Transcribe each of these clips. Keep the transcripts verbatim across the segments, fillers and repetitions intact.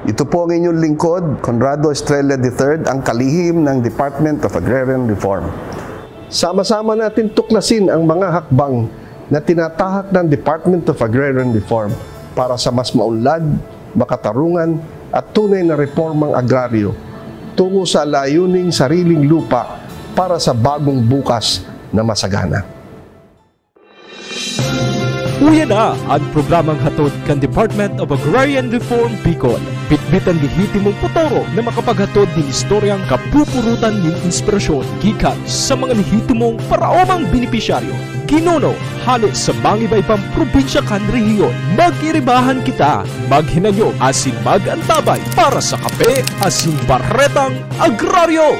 Ito po ang inyong lingkod, Conrado Estrella the third, ang kalihim ng Department of Agrarian Reform. Sama-sama natin tuklasin ang mga hakbang na tinatahak ng Department of Agrarian Reform para sa mas maunlad, makatarungan at tunay na reformang agraryo tungo sa layuning sariling lupa para sa bagong bukas na masagana. Uya na an programang hatod kan Department of Agrarian Reform Bicol. Bitbit an lehitimong potoro na makapaghatod nin istoryang kapupurutan nin inspirasyon gikan sa mga lehitimong paraomang benepisyaryo, ginuno, hale sa mga iba-ibang probinsya kan rehiyon. Mag-iribahan kita, maghinanyog asin mag-antabay para sa Kape asin Baretang Agraryo!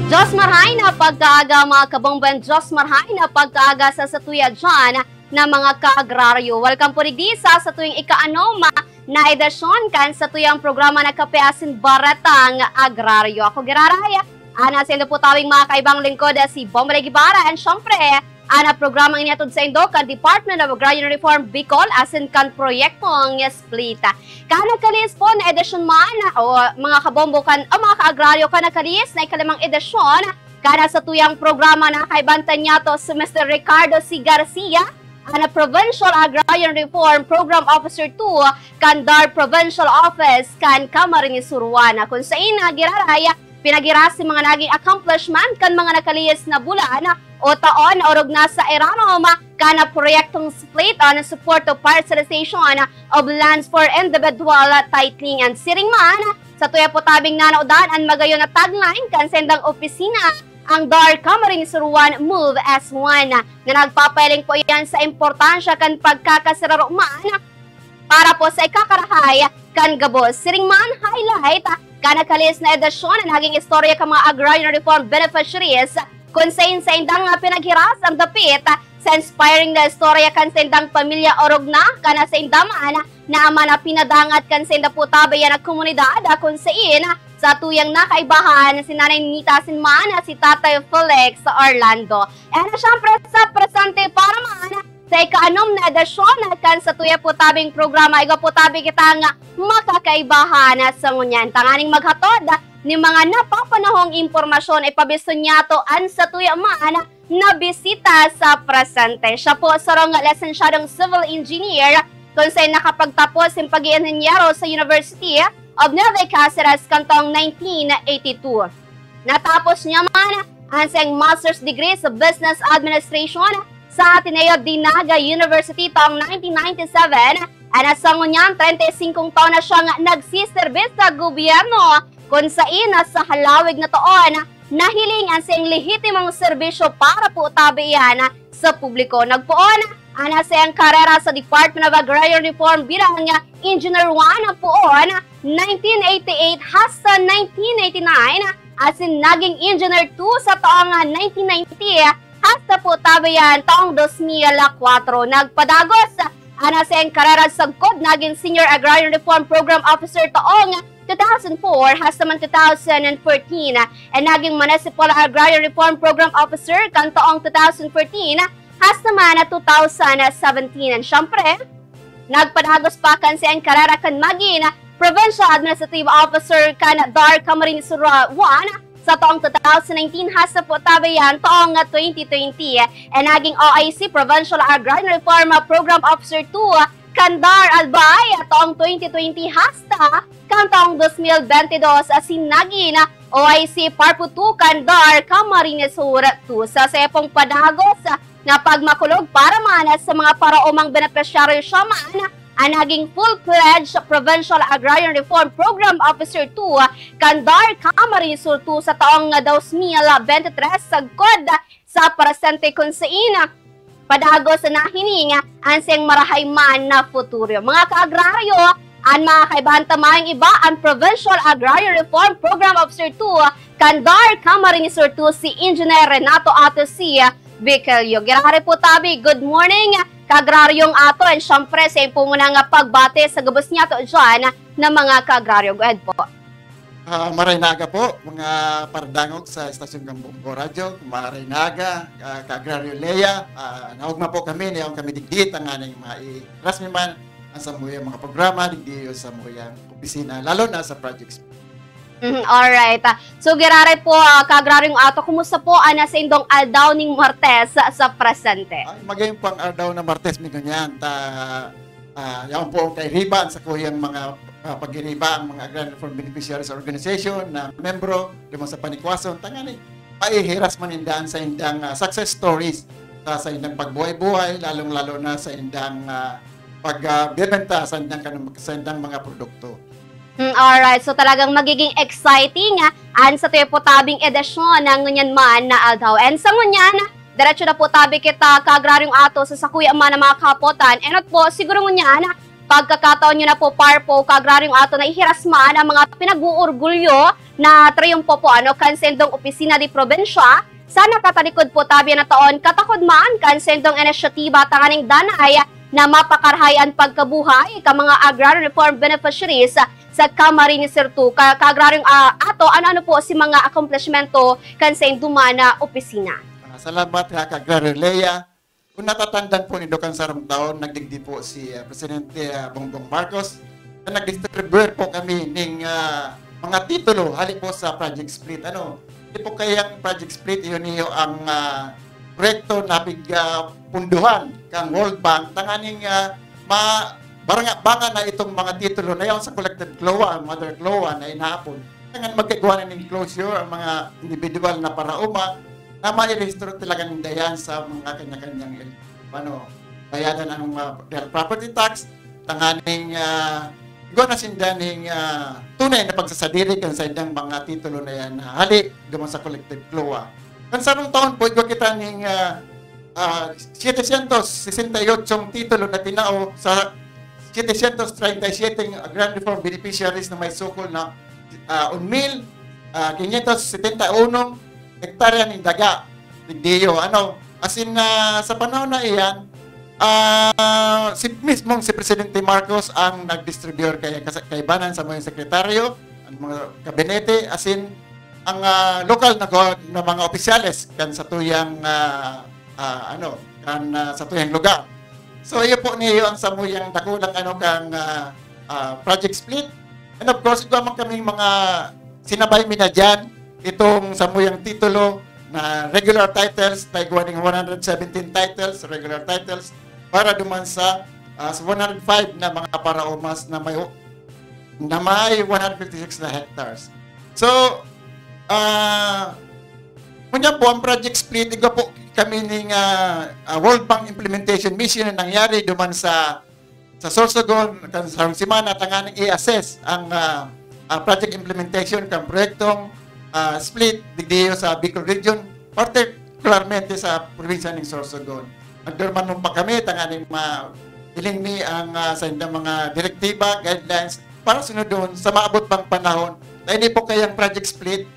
Diyos marhay na pagkaaga, mga kabomben. Diyos marhay na pagkaaga sa satuya dyan na mga kaagraryo. Welcome po digdi sa satuyang ika-anom na edisyon kan satuyang programa na Kape asin Baretang Agraryo. Ako giraray, ana sa inyo po tawing mga kaibang lingkod, si Bombre Guevara. And syempre, ana programang inihatod sa indo kan Department of Agrarian Reform Bicol asin kan Proyektong Split. Kan nagkalihis po na edisyon man, o mga kabombo kan, o mga kaagraryo, kan nagkalihis na ikalimang edisyon, kan satuyang programa na kaibantan niyato si Mister Ricardo C. Garcia, an Provincial Agrarian Reform Program Officer two, kan DAR Provincial Office, kan Camarines Sur one, kun sain na giraray, pinaghirasi mga naging accomplishment kan mga nakalihis na bulan o taon na orog na sa irarom kan proyektong Split on Support to Parcelization of Lands for Individual Titling and siring man, satuya po tabing nanaodan an magayon na tagline kan saindang opisina, ang DAR Camarines Sur one Move as One, na nagpapahiling po iyan sa importansya kan pagkakasararo man para po sa ikakarahay kan gabos. Siring man, highlight kan nagkalihis na edisyon an naging istorya kan mga agrarian reform beneficiaries, kun sain saindang, ah, pinaghiras ang dapit sa inspiring na istorya kan saindang pamilya orog na kan sainda man na ama na pinadangat kan sainda po tabi yan na komunidad, ah, kun sain sa tuyang nakaibahan si Nanay Nita asin man si Tatay Felix Orlando. And syempre, sa presente para man sa ika-anom na edisyon kan satuya po tabing programa, igwa po tabi kitang makakaibahan sa ngunyan. Tanganing maghatod nin mga napapanahong impormasyon, ipabisto niyato an satuya man na bisita sa presente. Siya po sarong lisensyadong civil engineer, kun sain nakapagtapos nin pag-iinhinyero sa University of Nueva Cáceres kantong nineteen eighty-two. Natapos niya man an saiyang master's degree sa Business Administration sa Ateneo de Naga University taong nineteen ninety-seven, at sa ngunyan, treinta y cinco taon na siyang nagsiserbis sa gobyerno, kun sain na sa halawig na taon, nahiling an saiyang lehitimong serbisyo para po tabi iyan sa publiko. Nagpoon an saiyang karera sa Department of Agrarian Reform bilang Engineer one poon nineteen eighty-eight hasta nineteen ninety-nine, asin naging Engineer two sa taong nineteen ninety hasta po tabi yan taong dos mil kwatro. Nagpadagos an saiyang karera sagkod naging Senior Agrarian Reform Program Officer taong two thousand four hasta man two thousand fourteen, and naging Municipal Agrarian Reform Program Officer kan taong two thousand fourteen hasta man two thousand seventeen. And syempre, nagpadagos pa kan saiyang karera kan magin Provincial Administrative Officer kan DAR Camarines Sur one sa taong two thousand nineteen hasta po tabi yan taong twenty twenty. And naging O I C Provincial Agrarian Reform Program Officer two kan DAR Albay taong twenty twenty hasta kan taong dos mil bente dos, asin nagin O I C Parpo two kan DAR Camarines Sur two. Sa saiyang pong padagos na pagmakulog para man sa mga paraomang benepisyaryo, siya man an naging full-fledged Provincial Agrarian Reform Program Officer two kan DAR Camarines Sur two sa taong dos mil bente tres, sagkod sa presente, kun sain padagos na nahiling an saiyang marahay man na futuro. Mga kaagraryo, an mga kaibahan ta mayong iba, an Provincial Agrarian Reform Program Officer two kan DAR Camarines Sur two, si Engineer Renato Atos C. Vicario. Giraray po tabi, good morning, kaagraryong Ato, and syempre, sa iyo po muna nga pagbati sa gabos niyato dyan na mga kaagraryo. Go ahead po. Ah, maray na aga po, mga paradangog sa estasyon kan Bombo Radyo. Maray na aga, ah, kaagraryo Lea. Ah, naogma po kami, niyaon kami digdi, tanganing mairas mi man ang samuyang mga programa digdi sa samuyang opisina, lalo na sa projects. Mhm, alright. Ah, so, giraray po, ah, Kaagraryong Ato, kumusta po ang sa indong aldaw ning Martes sa, sa presente? Ay, magayon po ang aldaw na Martes mi ngunyan. Ta, ah, yaon po ang kairiba sa kuyang mga ah, pagiriba ang mga Agrarian Reform Beneficiaries Organization na membro, duman sa panikwason, tangani, paihiras man indan sa indang ah, success stories sa, sa indang pagbuhay-buhay, lalong-lalo na sa indang ah, pagbebenta sa indang, kanum- sa indang mga produkto. Hmm, alright. So, talagang magiging exciting, ah, an sa tuyo po tabing edisyon ng ngunyan man na aldaw. And sa ngunyan, diretso na po tabi kita, Kaagraryong Ato, sa sakuya man ang mga kahapotan. Enot po, siguro ngunyan, pagkakataon nyo na po, Parpo, Kaagraryong Ato, na ihiras man ang mga pinag-uorgulyo na triyumpo po, ano, kan sa indong opisina de probinsya, sa nakatalikod po tabi na taon, katakod man kan sa indong inisyatiba tanganing danay na mapakarahay an pagkabuhay kan mga agrarian reform beneficiaries sa Camarines Sur two. Ka, Kaagraryong ah, Ato, ano-ano po si mga akomplishmento kan sa indong man na opisina? Ah, salamat ha, Kaagraryo Lea. Kung natatandan po nindo kan sarong taon, nagdigdi po si ah, Presidente ah, Bongbong Marcos na nag-distribute po kami ning ah, mga titulo hali po sa Project Split. Ano, di po kayang Project Split, iyon iyo ang ah, proyekto na pig ah, punduhan kang World Bank tanganing ah, ma baranga banga na itong mga titulo na yaon sa collective CLOA, mother CLOA na inapon. Tangan magkagawa na ning closure ang mga individual na paraoma na mairehistro talaga ninda yan sa mga kanya-kanyang ano, bayadan ang mga real property tax, tanganing ah, igwa na sinda ning ah, tunay na pagsasadiri kan sa indang mga titulo na yan na hali duman sa collective CLOA. Kan sarong taon po, igwa kita ning ah, ah, setecientos sesenta y ocho titulo na tinao sa setecientos treinta y siete agrarian reform beneficiaries na may sukol na ah, un mil, ah, quinientos setenta y uno hektarya nin daga. Digdiyo, ano, as in, ah, sa panahon na iyan, ah, si mismong si Presidente Marcos ang nag-distribute kay kas- kaibanan sa mga sekretaryo, ang mga kabinete, as in, ang ah, lokal na, go- na mga opisyales kan sa tuyang ah, ah, ano, kan ah, sa tuyang lugar. So, iyo po niyo ang samuyang dakulang ano kang ah, ah, Project Split. And of course, igwa man kaming mga sinabay mi na dyan, itong samuyang titulo na regular titles, tayo gawa ng one hundred seventeen titles, regular titles, para duman sa, ah, sa one hundred five na mga paraomas na may, na may one hundred fifty-six na hectares. So, ah, ngunyan po, ang Project Split, igwa po kami ning ah, ah, World Bank Implementation Mission na nangyari duman sa sa Sorsogon, kan sarong semana, tanganing i-assess ang ah, ah, project implementation kan proyektong ah, split digdiyo sa Bicol Region, partikularmente sa probinsya ning Sorsogon. Nagdurman pa kami, tanganing ma-, hiling mi ang ah, sa indang mga direktiba, guidelines, para sunodon sa maabot pang panahon na ini po kayang project split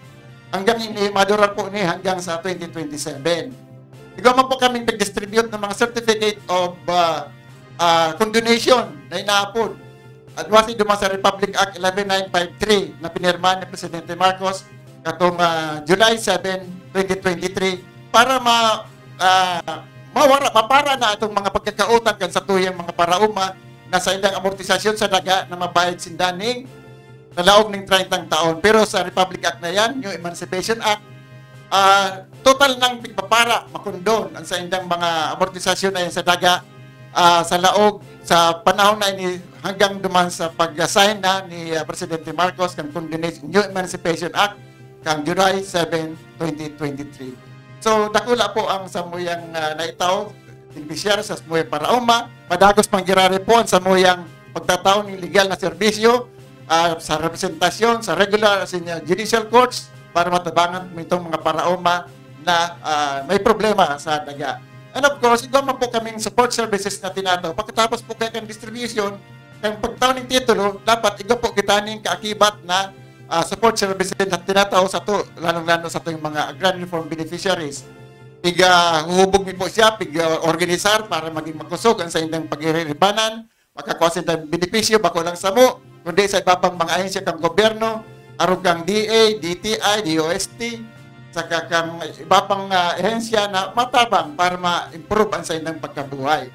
hanggang ini, madurar po ni hanggang sa twenty twenty-seven. Igwa man po kaming nag-distribute ng mga certificate of ah, ah, condonation na inaapod. At wasi duman sa Republic Act eleven nine five three na pinirmahan ni Presidente Marcos katong ah, July seven, twenty twenty-three para ma ah, mawara mapara na itong mga pagkakautang kan sa tuyang mga paraoma na sa indang amortisasyon sa daga na mabayad sinda ning nalaog ning treyntang taon. Pero sa Republic Act na yan, New Emancipation Act, ah, total nang pigpapara, makondon ang sa indang mga amortisasyon na yan sa daga ah, sa laog sa panahon na ini hanggang duman sa pag-sign na ni ah, Presidente Marcos kan Condonation New Emancipation Act kan July seven, twenty twenty-three. So, dakula po ang samuyang ah, naitaw, beneficiary sa samuyang paraoma. Madagos pang girare po ang samuyang pagtatao ng legal na serbisyo ah, sa representasyon, sa regular, as in, ah, judicial courts, para matabangan mo itong mga paraoma na ah, may problema sa daga. And of course, igwa man po kaming support services na tinataw. Pagkatapos po kaya kan distribution, kan pagtao ng titulo, dapat igwa po kita ning kaakibat na ah, support services na tinataw sa to, lalong-lalo sa ating mga agrarian reform beneficiaries. Piga huhubog mi po siya, piga organisar para maging makusog ang sa indang pagiribanan, makakua sinda benepisyo, bako lang samo, kundi sa iba pang mga ahensya kang gobyerno, arog kang D A, D T I, D O S T, saka kang iba pang ah, ahensya na matabang para ma-improve ang sa indang pagkabuhay.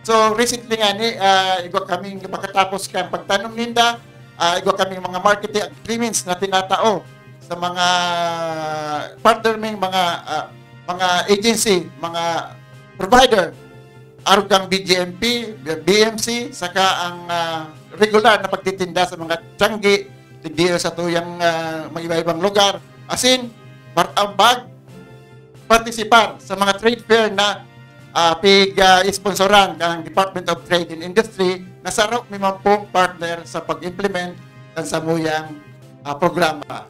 So, recently nga ni, ah, igwa kaming pagkatapos kan pagtanom ninda, ah, igwa kaming mga marketing agreements na tinatao sa mga partner ming mga, ah, mga agency, mga provider, arog kang B J M P, B M C, saka ang, ah, regular na pagtitinda sa mga tiyanggi, digdi sa tuyang, ah, mga iba-ibang lugar. Asin, bar-, ang bag, partisipar sa mga trade fair na, ah, pig, ah, sponsoran ng Department of Trade and Industry na saro mi man pong partner sa pag-implement ng samuyang, ah, programa.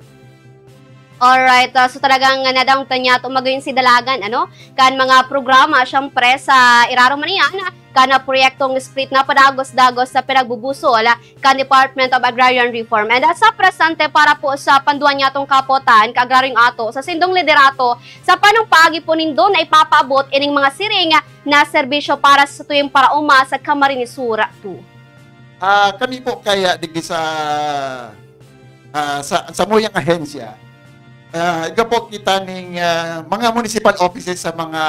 Alright, ah, so talagang nadangtan niya ito maging si Dalagan, ano, kan mga programa, siyempre, sa irarom man iyan, kan proyektong split na padagos-dagos sa pinagbubusol kan Department of Agrarian Reform. And, ah, sa presente para po sa panduan niya itong kapotan, kaagraryong ato, sa sindong liderato, sa panong paagi po nindo na ipapaabot ining mga siring na serbisyo para sa tuyong paraoma sa Camarines Sur two. Ah, kami po kaya digdi sa, ah, sa, sa muyang ahensya, ah, igwa po kita ning, ah, mga municipal offices sa mga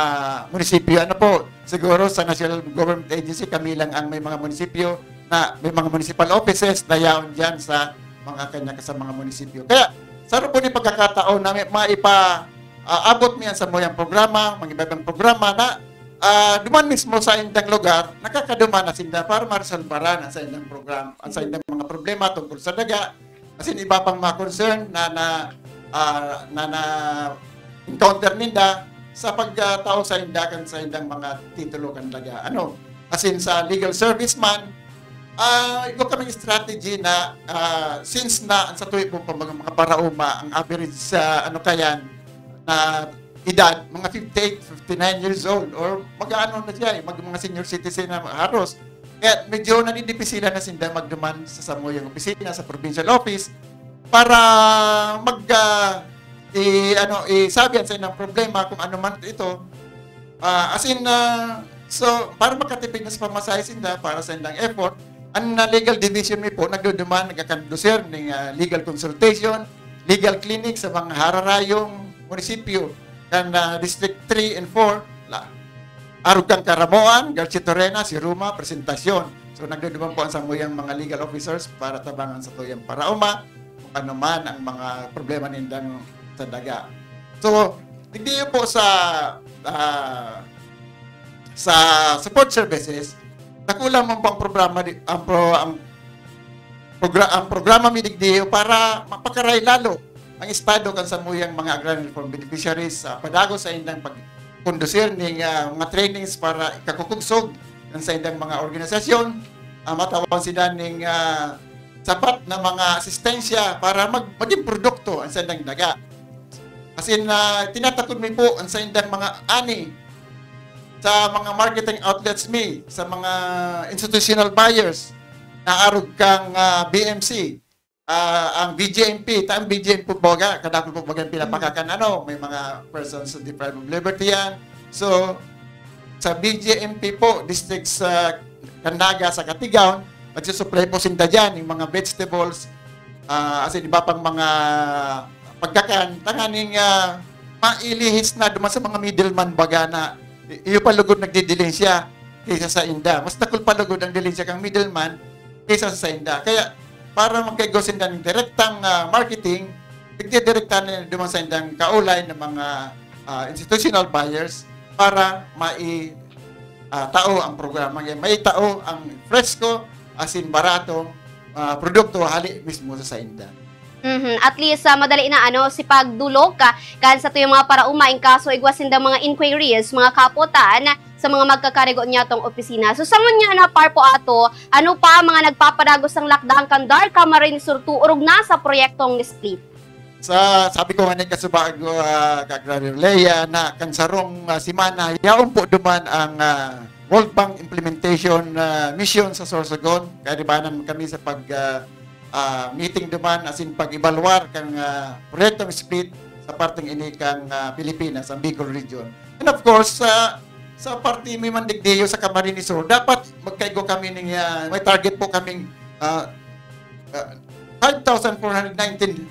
munisipyo. Ano po, siguro sa National Government Agency, kami lang ang may mga munisipyo na may mga municipal offices na yaon dyan sa mga kanya sa mga munisipyo. Kaya, sa po ni pagkakataon na may, maipa, ah, abot mi yan sa muyang programa, mga iba-ibang programa na, ah, duman mismo sa indang lugar, nakakaduman na sinda para maresolbaran ang sa indang programa, ang sa indang mga problema tungkol sa daga, asin iba pang mga concern na, na, ah, na, na encounter ninda sa pagtao sa inda kan sa indang mga titulo kan daga. Ano, asin sa legal service man, ah, igwa kaming strategy na, ah, since na ang sa tuwi po pa mga, mga paraoma, ang average sa ano kayan na edad, mga fifty-eight, fifty-nine years old, or mag-ano na siya, eh, mag, mga senior citizen na haros. Kaya medyo nadidipisilan na sinda magduman sa samuyang opisina, sa provincial office, para mag, ah, i, ano, isabi ang sa ilang problema kung ano man ito. Ah, as in, ah, so, para makatipid na sa pamasahe sinda, para sa ilang effort, ang, ah, legal division mi po, nagduduman, nagkakondusir ng, ah, legal consultation, legal clinic sa mga hararayong munisipyo kan, ah, District three and four, la, arog kan Caramoan, Garchitorena, Siruma, Presentacion. So, nagduduman po ang samuyang mga legal officers para tabangan sa tuyang paraoma kung ano man ang mga problema nindang sa daga. So, digdi po sa, ah, sa support services, dakula man po ang programa di, ang pro, ang progra-, ang programa mi digdi para mapakaray lalo ang estado kan samuyang mga agrarian reform beneficiaries sa padagos sa indang pagkondusir ning, ah, mga trainings para ikakukugsog kan sa indang mga organisasyon, ah, matawan sila ning, ah, sapat na mga asistensya para mag-, maging produkto ang sa indang daga. As in, ah, tinatakod mi po ang sa indang mga ani sa mga marketing outlets mi, sa mga institutional buyers na arog kang, ah, B M C. Ah, ang B J M P, ta ang B J M P po baga, kadakul po baga yung pinapakakan, ano, may mga persons deprived of liberty yan. So, sa B J M P po, district sa Candanga, sa Katigaon, nagsusupply po sinda dyan, yung mga vegetables, ah, as in, iba pang mga pagkakan, tanganing, ah, mailihis na duman sa mga middleman baga na i-, iyo pa lugod nagdidilensya kaysa sa inda. Mas dakul pa lugod ang dilensya kang middleman kaysa sa inda. Kaya, para magkaigo sinda ng direktang, ah, marketing, nagdidirekta na duman sa indang kaulay ng mga, ah, institutional buyers para mai, ah, tao ang programa. Kaya may tao ang fresco, as in baratong, ah, produkto hali mismo sa, sa inda. Mhm. At least, ah, madali na, ano, si pagdulog ka, kan sa tuyong mga paraoma, in kaso igwa sinda mga inquiries, mga kapotan, sa mga magkakarigo niya tong opisina. So, sa ngunyan na par po ato, ano pa ang mga nagpapadagos ng lakdang kan DAR Camarines Sur two orog na sa proyektong split? Sa, sabi ko nga ni kasubago, ah, Kagraryo Lea, na kan sarong, ah, semana, yaon po duman ang, ah, World Bank Implementation, ah, Mission sa Sorsogon. Kaya di ba naman kami sa pag, ah, ah, meeting duman, as in pag-evaluar kang, ah, proyektong split sa parteng ini kang, ah, Pilipinas, ang Bicol region. And of course, sa, sa parte mi man digdiyo sa Camarines Sur, dapat magkaigo kami ning, ah, may target po kaming, ah, ah, five thousand four hundred nineteen,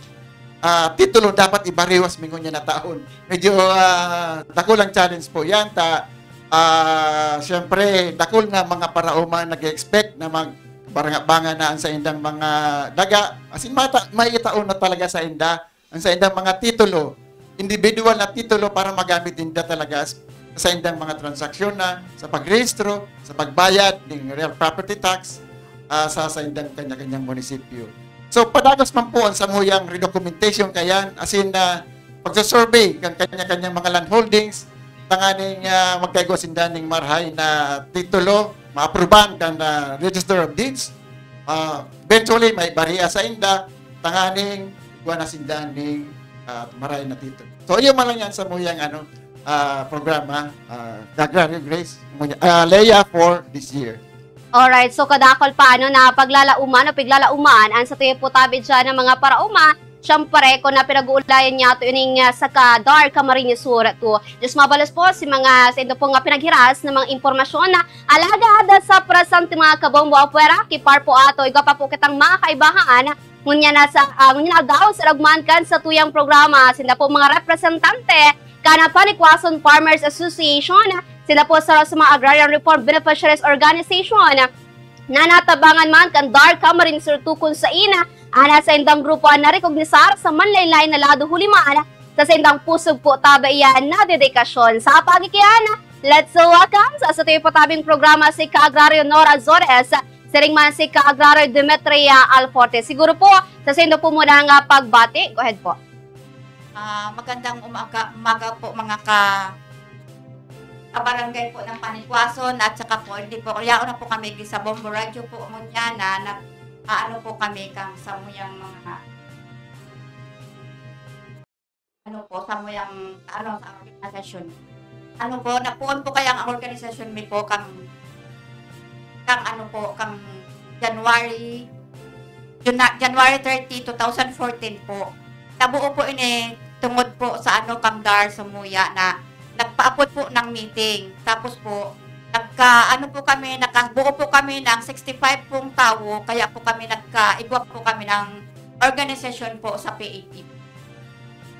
ah, titulo dapat ibariwas mi ngunyan na taon. Medyo, ah, dakulang challenge po yan. Ta, Ah, siyempre, dakul na mga paraoma nag-expect na magbaranga-banga na ang saindang mga daga. As in, mata-, maitao na talaga sa inda, ang saindang mga titulo, individual na titulo para magamit ninda talaga s-, sa indang mga transaksyon na sa pagrehistro, sa pagbayad ng real property tax, ah, sa, sa indang kanya-kanyang munisipyo. So, padagos man po ang samuyang redocumentation kayan, as in, ah, pagsasurvey kan kanya-kanyang mga land holdings, tanganing, ah, magkaigwa sinda ning marahay na titulo, maaprubahan kan, ah, Register of Deeds. Ah, eventually, may bariya sa inda, tanganing igwa na sinda ning, ah, marahay na titulo. So, iyo man lang yan samuyang, ano, ah, programa, ah, Agraryo Grace, ah, Lea, for this year. Alright, so kadakol pa, ano, na paglalauman o piglalauman ang satuya po tabi dyan ng mga paraoma. Siyempre, kung na pinag-uulayan niya ito ining, ah, saka DAR Camarines Sur two. Diyos mabalos po si mga sa indo po nga pinaghiras na mga impormasyon na alagad sa presente mga kabombo apwera, kipar po ato, igwa pa po kitang mga kaibahan. Ngunyan na sa, ah, ngunyan na daw sa lagman kan satuyang programa, sinda po mga representante kan Panikwason Farmers Association, sila po sa, sa mga Agrarian Reform Beneficiaries Organization na natabangan man kan DAR Camarines Sur two kun sain ana sa indang grupo an narekognisar sa manlaylay na lado huli man sa sindang pusog po taba iyan na dedikasyon. Sa pagkikian, let's welcome sa satuya po tabing programa si Kaagraryo Nora Azores, siring man si Kaagraryo Demetria Alforte. Siguro po, sa saindo po muna nga pagbati. Go ahead po. Ah, magandang umaga, umaga po, mga ka-, kabarangay po ng Panikwason at saka po, hindi po, yaon na po kami sa Bombo Radyo po ngunyan na nag-aano po kami kang samuyang mga, ano po, samuyang, ano, sa organisasyon. Ano po, napuon po kaya ang organisasyon mi po kang, kang ano po, kang January, Juna-, January thirty, two thousand fourteen po. Nabuo po ini tungod po sa ano, kang DAR Samuya na nagpaapod po ng meeting. Tapos po, nagka, ano po kami, nakabuo po kami ng sixty-five pong tawo, kaya po kami nagkaigwa po kami ng organisasyon po sa P A P.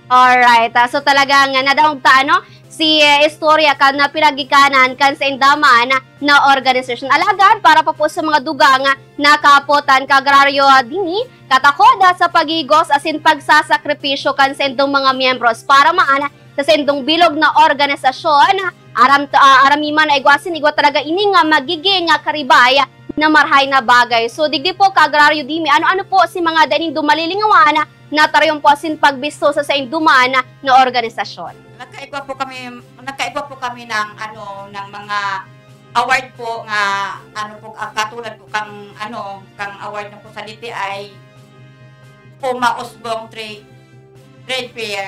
Alright. Ah, so talagang, ah, nadangog ta, ano, si, eh, istorya kan na pinagikanan kan sainda man na organisasyon. Alagad para pa po sa mga dugang, ah, na kapotan, Kaagraryo, ah, Dini, katakod, ah, sa pagigos asin pagsasakripisyo kan saindong mga miyembros para man sa saindong bilog na organisasyon, aram ta-, ah, aram mi man na igwa asin igwa talaga ini nga magiging, ah, karibay na marahay na bagay. So, digdi po, Kaagraryo Dimi, ano-ano po si mga dai nindo malilingawan na tarayon po asin pagbisto sa saindong man na organisasyon? Nagkaigwa po kami, nagkaigwa po kami ng, ano, ng mga award po nga, ano po, ah, katulad po kang, ano, kang award na po sa D T I, Puma Usbong Trade, Trade Fair.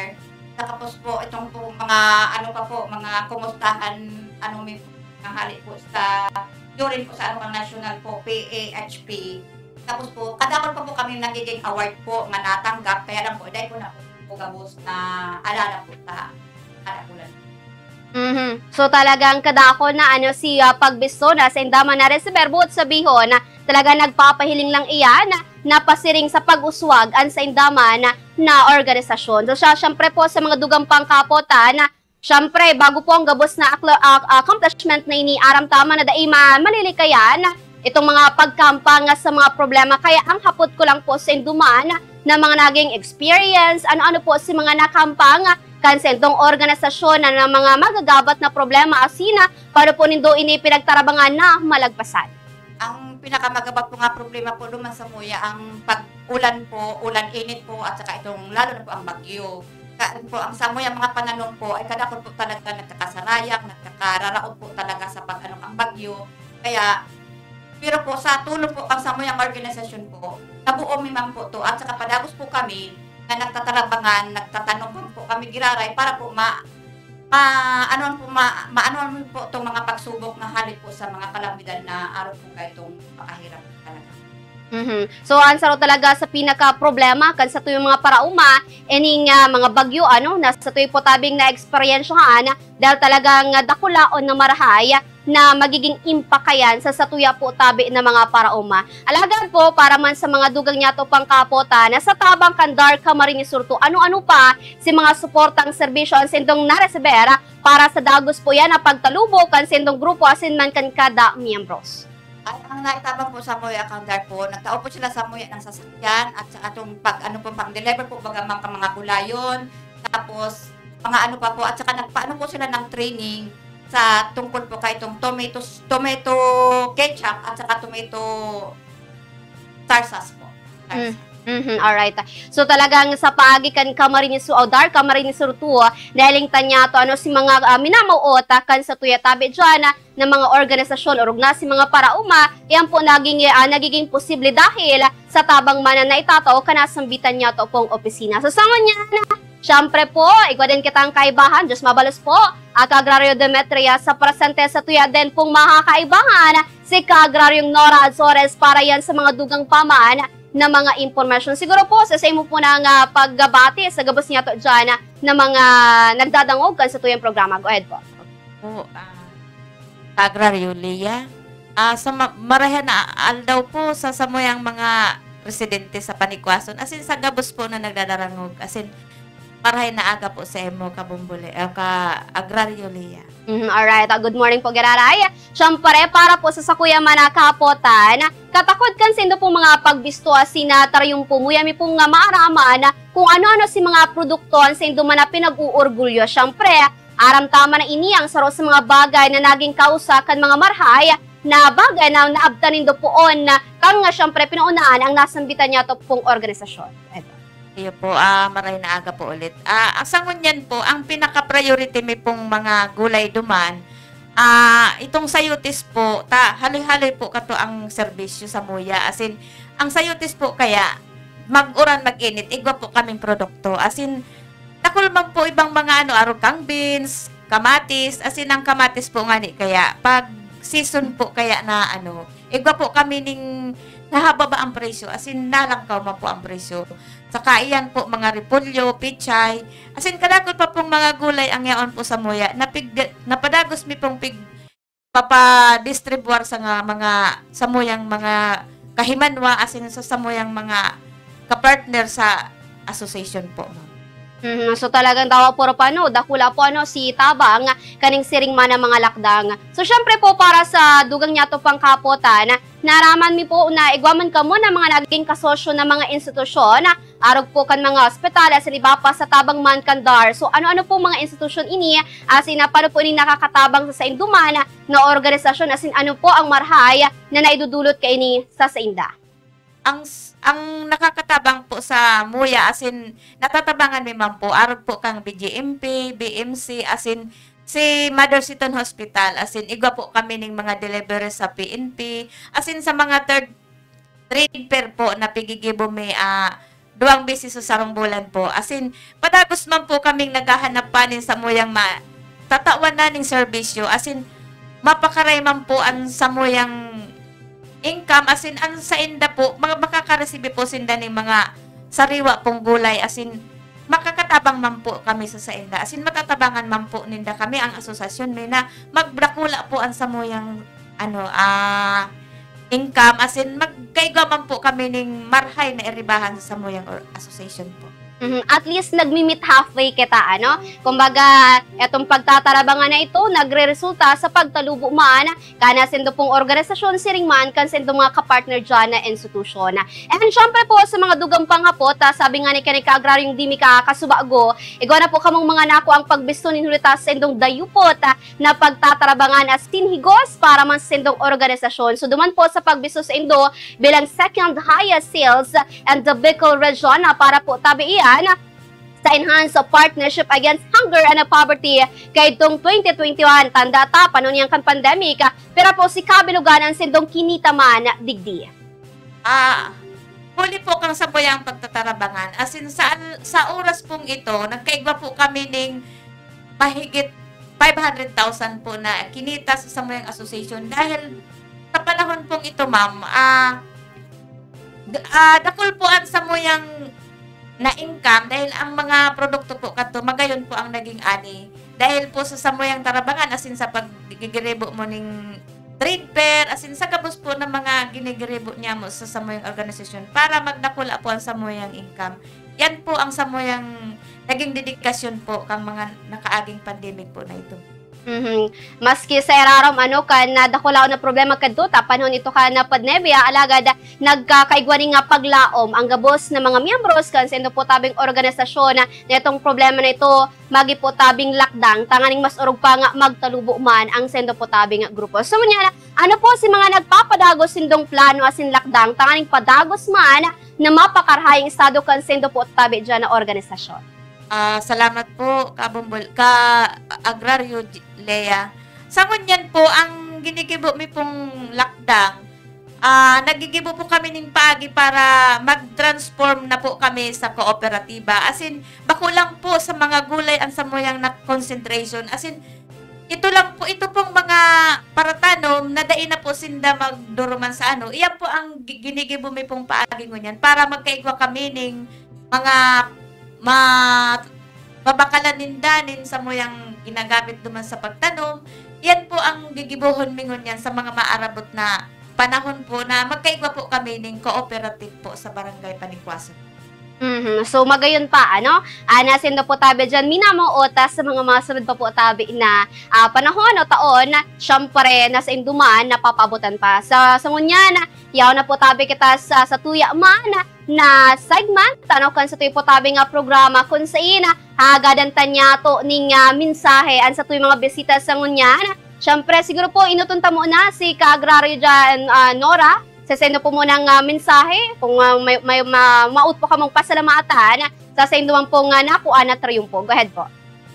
Tapos po, itong po mga, ano pa po, mga kumustahan, ano, may mga hali po sa, during po sa, ano, national po, P A H P. Tapos po, kadakol pa po kami nagiging award po nga natanggap, kaya lang po, dahil po na po, po gabos na alala po sa, alala po lang. Mhm. So, talagang kadakol na, ano, si, ah, pagbisto na sainda man na resiber, buot sabihon na talaga nagpapahiling lang iyan na pasiring sa pag-uswag an sainda man na, na organisasyon. So, siya, siyempre po, sa mga dugang pang kapotan, na, siyempre, bago po ang gabos na akla-, ah, accomplishment na ini, aram ta man na dai ma-, malilikayan itong mga pagkampang sa mga problema. Kaya ang hapot ko lang po saindo man na mga naging experience, ano-ano po si mga nakampang kan saindong organisasyon na, na mga magagabat na problema asin paano po nindo ini pinagtarabangan na malagpasan? Ang pinakamagabat po nga problema po duman samuya ang pag-ulan po, ulan-init po, at saka itong lalo na po ang bagyo. Ka-, po, ang samuya mga pananom po ay kadakol po talaga nagkakasarayang, nagkakararaot po talaga sa pag-ano ang bagyo. Kaya, pero po sa tulong po ang samuyang organisasyon po, nabuo mi man po to, at saka padagos po kami na nagtatarabangan, nagtatanom po kami giraray para po ma-, ma-, ano po, ma-, maano po itong mga pagsubok na hali po sa mga kalamidad na araw po kaitong pakahirap talaga. Mhm. So, ang saro talaga sa pinaka-problema kan satuyang mga paraoma, ining, ah, mga bagyo, ano, na satuya po tabing naeksperyensyahan, dahil talagang, ah, dakulaon na marahay na magiging impact kayan sa satuya po tabi na mga paraoma. Alagad po, para man sa mga dugang niyato pang kapotan, na sa tabang kan DAR Camarines Sur two, ano-ano pa si mga suportang serbisyo an sindong naresibir para sa dagos po yan na pagtalubo kan sindong grupo asin man kan kada miyembros? Ay, ang naitabang po sa Moya kan DAR po, nagtao po sila sa Moya ng sasakyan at sa atong pag, ano po, pang-deliver po, baga, mga, mga gulayon, tapos mga ano pa po, at saka nagpaano po sila ng training sa tungkol po kay itong tomato, tomato ketchup at saka tomato tarsas po. Mm. Tarsas. Mhm, alright. So, talagang sa paagi kan Camarines Sur, o DAR Camarines Sur two, nahiling ta niyato, ano, si mga, ah, minamawot, ah, kan satuya tabi diyan, ah, na mga organisasyon, orog na si mga paraoma, iyan po naging, ah, nagiging posible dahil sa tabang man na naitatao kan nasambitan niyato pong opisina. So, sa ngunyan, siyempre po, igwa din kitang kaibahan, Diyos mabalos po, ah, Kaagraryo Demetria, sa presente satuya din pong makakaibahan, si Kaagraryong Nora Azores para yan sa mga dugang pa man na mga impormasyon. Siguro po, sa, sa imo po nang, ah, pagbati sa gabos niyato diyan na mga nagdadangog kan satuyang programa. Go ahead po. Po, ah, Kaagraryo Lea. Ah, sa ma-, marahay na aldaw po sa samuyang mga residente sa Panikwason, asin sa gabos po na nagdadarangog, asin marahay na aga po sa imo, Kabumbuli, eh, Kaagraryo Lea. Mhm, alright. Ah, good morning po, giraray. Siyempre, para po sa sakuya man na kapotan, katakod kan saindo pong mga pagbisto asin na tarayong pumuya, mi pong nga maaraman kung ano-ano si mga produkto an saindo man na pinag-uorgulyo. Siyempre, aram ta man na ini ang saro sa mga bagay na naging kausa kan mga marahay na bagay na naabtan nindo poon na kan nga siyempre pinoonaan ang nasambitan niyato pong organisasyon. Eto. Iyo po, ah, maray na aga po ulit. Ah, sa ngunyan po, ang pinaka-priority mi pong mga gulay duman, ah, itong sayotes po, ta, haloy-haloy po kato ang serbisyo sa Muya. As in, ang sayotes po kaya, mag-uran, mag-init, igwa po kaming produkto. As in, dakul man po ibang mga ano, arog kang beans, kamatis, as in, ang kamatis po ngani kaya, pag season po kaya na ano, igwa po kami ning nahababa ang presyo, as in, nalangkaw man po ang presyo. Saka iyan po, mga repolyo, pichay, as in, kadakul pa pong mga gulay ang yaon po sa Muya, na pig-, napadagos mi pong pig-, papadistribuar sa nga mga samuyang mga kahimanwa, as in, sa samuyang mga kapartner sa association po, ma'am. Mhm. So, talagang dawa puro pa, no, dakula po, ano, si tabang kaning siring man na mga lakdang. So, syempre po, para sa dugang niyato pang kapotan, naaraman mi po na igwa man kamo na mga naging kasosyo na mga institusyon, arog po kan mga ospital, asin iba pa sa tabang man kan DAR. So, ano-ano po mga institusyon ini, asin na paano po ini nakakatabang sa saindo man na organisasyon, asin ano po ang marahay na naidudulot kaini sa sainda? Ang s-, ang nakakatabang po sa Muya, asin natatabangan mi man po, arog po kang B J M P, B M C, asin si Mother Seton Hospital, asin igwa po kami ning mga delivery sa P N P, asin sa mga third trade fair po na pigigibo mi, ah, duwang beses sa sarong bulan po. Asin, padagos man po kaming naghahanap pa nin samuyang ma-, tatawan na ning serbisyo. Asin, mapakaray man po an samuyang income. Asin, an sainda po, ma-, makakaresibi po sinda ning mga sariwa pong gulay. Asin, makakatabang man po kami sa sainda. Asin, matatabangan man po ninda kami, ang asosasyon mi, na magdakula po an samuyang, ano, ah, income. Asin, magkaigwa man po kami ning marahay na iribahan sa samuyang or-, association po. Mhm. At least, nagmi-meet halfway kita, ano? Kumbaga, etong pagtatarabangan na ito, nagreresulta sa pagtalubo man kan saindo pong organisasyon, siring man kan saindo mga kapartner diyan na institusyon. And syempre po, sa mga dugang panghapot, ah, sabi nga ni, kan Kaagraryong Dimi ka-, Kasubago, igwa na po kamong mga nakuang pagbisto nin huli ta sa saindong dayupot, ah, na pagtatarabangan asin higos para man sa saindong organisasyon. So, duman po sa pagbisto saindo bilang second highest sales and the Bicol region, ah, para po tabi iyan sa Enhanced Partnership Against Hunger and Poverty kaidtong twenty twenty-one. Tanda ta, panahon niyan kan pandemic, ah, pira po si kabilugan an saindong kinita man digdi? Ah, huli po kang samuyang pagtatarabangan. As in, sa, sa oras pong ito, nagkaigwa po kami ning mahigit five hundred thousand po na kinita sa samuyang association. Dahil sa panahon pong ito, ma'am, ah, d-, ah, dakul po ang samuyang na income dahil ang mga produkto po kadto, magayon po ang naging ani. dahil po sa samuyang tarabangan, asin sa paggigiribo mo ning trade fair, asin sa gabos po ng mga ginigiribo niya mo sa samuyang organisasyon para magdakula po ang samuyang income. Yan po ang samuyang naging dedikasyon po kang mga nakaaging pandemic po na ito. Mhm. Maski sa irarom, ano, kan nadakulaon na problema kadto, ta panahon ito kan pandemya, alagad nagkakaigwa nin nga paglaom ang gabos na mga miyembros kan saindo po tabing organisasyon na itong problema na ito, magi po tabing lakdang, tanganing mas orog pa nga magtalubo man ang saindo po tabing grupo. So, ngunyan, ano po si mga nagpapadagos sindong plano asin lakdang, tanganing padagos man na mapakarahay ang estado kan saindo po tabi diyan na organisasyon? Ah, salamat po, Kabumbol, ka-agraryo, J-, Lea. Sa ngunyan po, ang ginigibo mi pong lakdang, ah, nagigibo po kami ning paagi para mag-transform na po kami sa kooperatiba. As in, bako lang po sa mga gulay ang samuyang na concentration. As in, ito lang po, ito pong mga paratanom na dai na po sinda magduruman sa ano. Iyan po ang gi-, ginigibo mi pong paagi ngunyan para magkaigwa kami ning mga ma-, mabakalan ninda nin samuyang ginagamit duman sa pagtanom. Yan po ang gigibohon mi ngunyan sa mga maarabot na panahon po na magkaigwa po kami ning cooperative po sa Barangay Panikwason. Mhm. So, magayon pa, ano? Ah, na saindo po tabi diyan, minamoot sa mga masunod pa po tabi na, ah, panahon o taon, siyempre, na saindo man, napapaabotan pa. Sa, sa ngunyan, yaon na po tabi kita sa, sa tuya man, na segment, tano kan satuya po tabi nga programa kun saen hahagadan ta niyato ning, ah, mensahe an satuya mga bisita sa ngunyan. Siyempre, siguro po, enoton ta muna si Ka-Agraryo diyan, ah, Nora. Sa saindo po munang, ah, mensahe, kung, ah, may, may ma-, maot po kamong pasalamatan, sa saindo man pong, ah, nakuha na triyumpo. Go ahead po.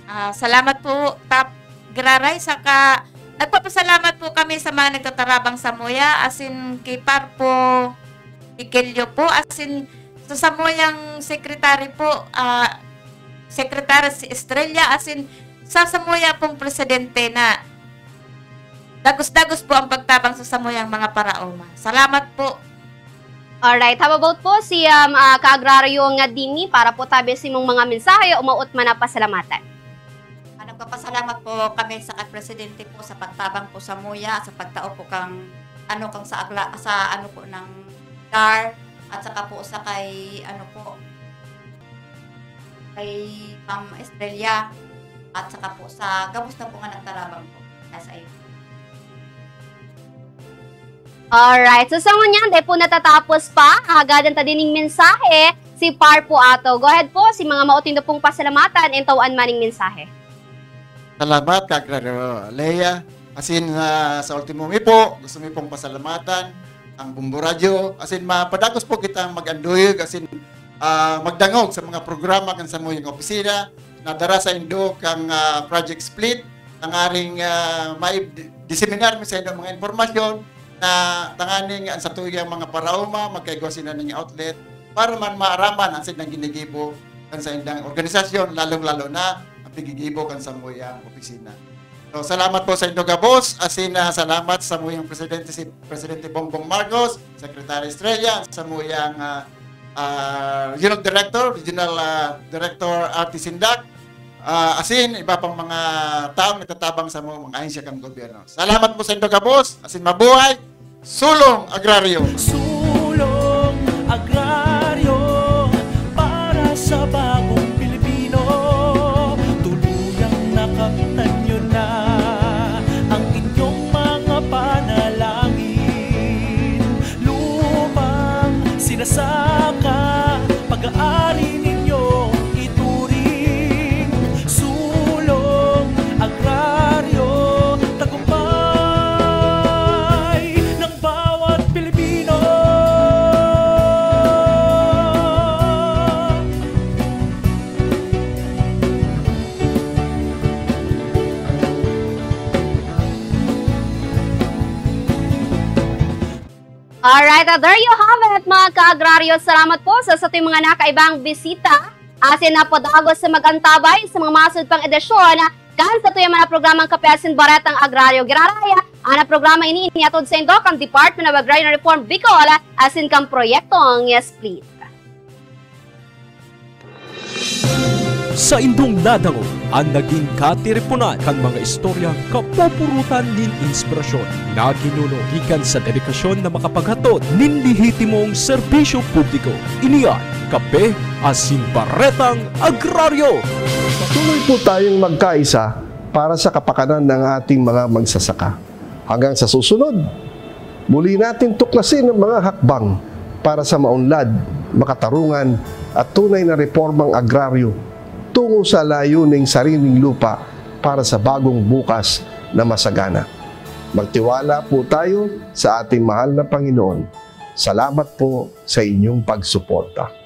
Ah, salamat po, Kap Graray. Saka, nagpapasalamat po kami sa mga nagtatarabang samuya, asin kay Parpo Ikelyo po, asin sa samuyang secretary po, ah, Secretary si Estrella, asin sa samuya pong presidente na dagos-dagos po ang pagtabang sa samuyang mga paraoma. Salamat po. Alright. How about po si, um, ah, Ka-Agraryo nga Dini para po tabi sa imong mga mensahe o maot man na pasalamatan? Ah, nagpapasalamat po kami sa kay Presidente po sa pagtabang po samuya, sa pagtao po kang, ano, kang sa agla-, sa ano po ng car, at saka po sa kay, ano po, kay Ma'am Estrella, at saka po sa gabos na po nga nagtarabang po. Nasa iyo. Alright. So, sa ngunyan, dai po natatapos pa. Hahagadan ta dining mensahe si Parpo ato. Go ahead po, si mga maot nindo pong pasalamatan, and tawan maning mensahe. Salamat, Ka-Agraryo Lea. Asin, ah, sa ultimo mi po, gusto mi pong pasalamatan ang Bombo Radyo. Asin, mapadagos po kitang mag-anduyog. Asin, ah, magdangog sa mga programa kan samuyang opisina na dara saindo kang, ah, Project Split, tanganing, ah, mai-, diseminar mi saindo mga impormasyon na tanganing ang satuyang mga paraoma magkaigwa sila ning outlet para man maaraman ang saindang ginigibo kan saindang organisasyon, lalong-lalo na ang pigigibo kan samuyang opisina. So, salamat po saindo gabos. Asin, ah, salamat sa samuyang presidente, si Presidente Bongbong Marcos, Secretary Estrella, samuyang, ah, ah, Unit Director, Regional, ah, Director Arty Sindak, ah, asin iba pang mga taong nagtatabang sa mga, mga ahensya kan gobyerno. Salamat po saindo gabos, asin mabuhay Sulong Agraryo! Sulong Agraryo para sa bagong Pilipino. Tuluyang nakamtan nyo na ang inyong mga panalangin. Lupang sinasaka, pag-aari ninyong ituring. Sulong Agraryo, tagumpay ng bawat Pilipino. Alright, ah, there you have it, mga ka-agraryo. Salamat po sa, sa ating mga nakaibang bisita. Asin na po dagos sa mag-antabay sa mga masunod pang edisyon kan satuya man na programang Kape asin Baretang Agraryo. Giraray, ang programa ini inihatod saindo kan Department of Agrarian Reform Bicol asin kan Proyektong Split. Saindong nadangog an nagin katiriponan kan mga istoryang kapupurutan nin inspirasyon na ginuno gikan sa dedikasyon na makapaghatod nin lehitimong serbisyo publiko. Ini an Kape asin Baretang Agraryo. Patuloy po tayong magkaisa para sa kapakanan ng ating mga magsasaka. Hanggang sa susunod, muli natin tuklasin ang mga hakbang para sa maunlad, makatarungan at tunay na reformang agraryo tungo sa layuning sariling lupa para sa bagong bukas na masagana. Magtiwala po tayo sa ating mahal na Panginoon. Salamat po sa inyong pagsuporta.